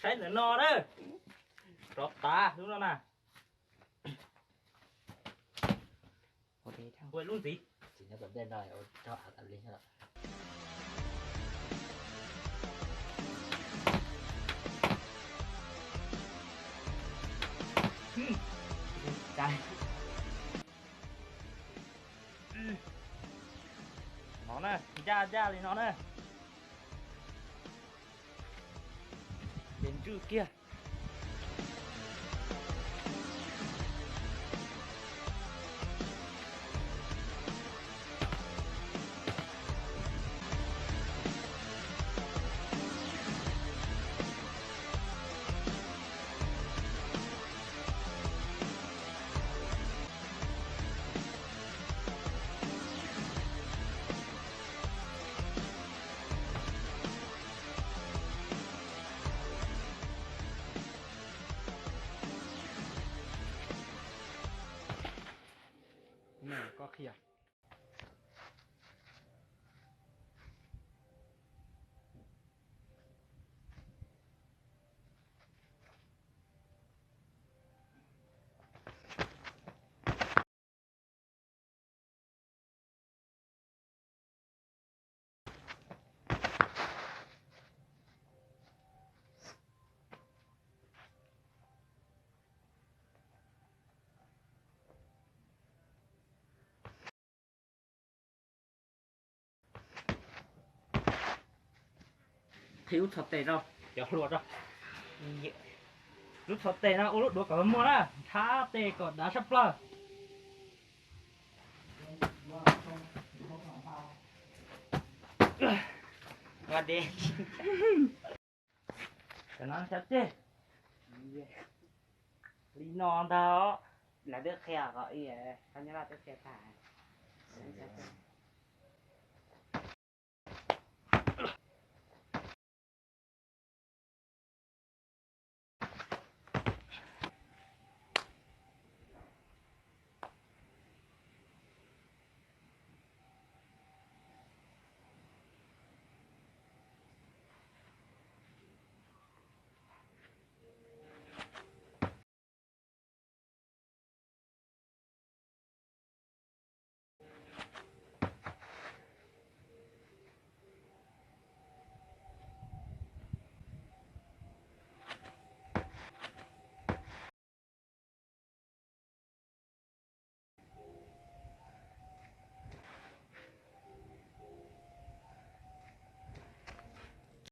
Saib ntawm no na. Rov tas lub no na. Ua lub ntxiv. No na, ncaj ncaj li no na. Ces ntswj kiag. Koj qhia. Qhib lub txhais tes rau cov hluas rau. Lub txhais tes no ua lub duav kom muag na, nthab tes kom dav tshaj plaws. Cov no xyaw ceg li no ntag. Lawv twb qhia kom ib, nyob no twb qhia tag.